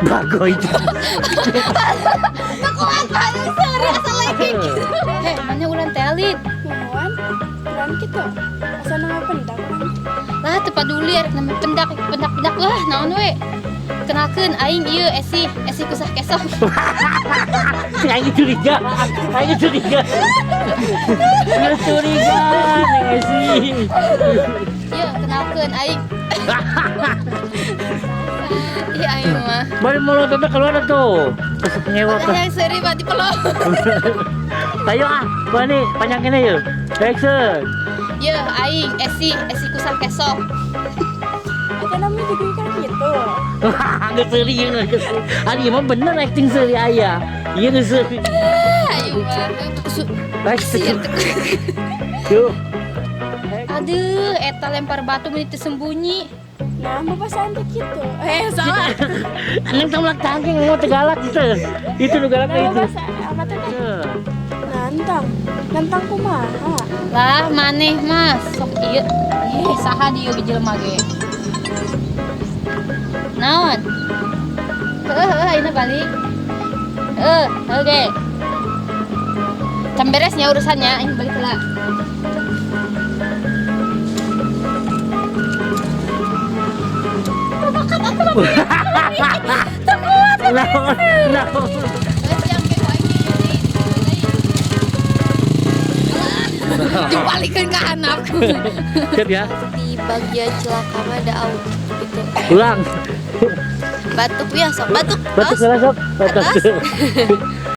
Bagoy. Kuat paling seuri asa lagi. Heh, mana urang teh alit? Mohon, urang kitu. Asa nama pendak urang. Lah teu paduli arek nama pendak pendak-pendak lah naon we. Kenalkeun aing ieu Esi, Esi kusah kesok. Aing curiga. Aing curiga. Aing curiga Neng Esi. Ieu kenalkeun aing. Iya aing mah. Bari molototnya keluar tuh. Kesep ngewa ke. Yang seuri berarti pelok. Ayo ah, Bani, panjang ini yuk. Action. Ieu aing Esi, Esi kusah kesok. Eta namanya juga kan gitu. Nggak seuri ya nggak seuri. Ari mah bener acting seuri aya. Iya nggak seuri. Ayo mah. Action. Yuk. Aduh, eta lempar batu meni teu sembunyi. Nah, bapak santai gitu. Eh, salah. Neng tong lak tangking mau tegalak gitu. Itu nu galak Nah, itu. bapak apa teh? Nantang. Nantang kumaha? Lah maneh mah sok ieu. Eh, saha dieu ge jelema ge. Naon? Heuh, heuh, ayeuna balik. Heuh, heuh ge. Can beresnya urusannya, aing balik heula. Naon? Naon? Geus yang ge ku aing ge deui, deui. Dibalikeun ka handap. Siap ya. Di bagian celaka mah ada au gitu. Ulang. Batuk ya sok batuk. Batuk Tos. salah sok. Batuk. Atas.